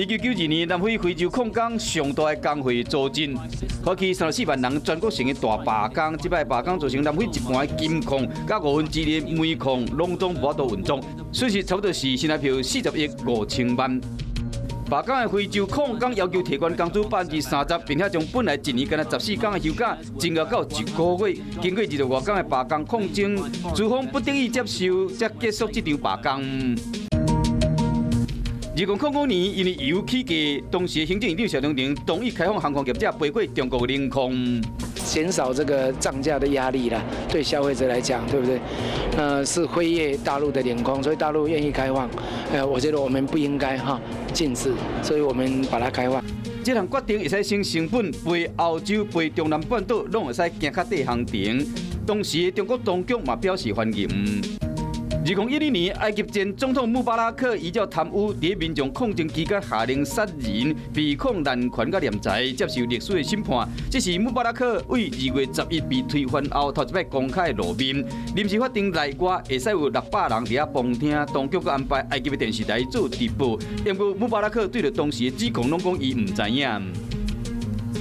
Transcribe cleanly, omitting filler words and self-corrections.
1992年，南非非洲礦工上大的工會組織，發起34萬人全國性的大罷工。這擺罷工造成南非一半的金礦佮1/5的煤礦攏總無法度運作，損失差不多是新台幣40億5千萬。罷工的非洲礦工要求提懸工資30%，並且將本來一年干焦14工的休假增加到一個月。經過20外工的罷工抗爭，資方不得已接受，才結束這場罷工。2000年，因為油起價，當時行政院長謝長廷同意開放航空業者飛過中國領空，減少這個漲價的壓力啦，對消費者來講，對不對？是飛越大陸的領空，所以大陸願意開放。我覺得我們不應該哈禁止，所以我們把它開放。這項決定會使省成本，飛歐洲、飛中南半島，攏會使行較短航程。當時中國當局嘛表示歡迎。2010年，埃及前總統穆巴拉克依照貪污，佇民眾抗爭期間下令殺人，被控濫權佮斂財，接受歷史的審判。這是穆巴拉克為2月11被推翻後頭一擺公開露面。臨時法庭內外會使有600人佇遐旁聽，當局閣安排埃及的電視台做直播。不過穆巴拉克對著當時的指控，攏講伊毋知影。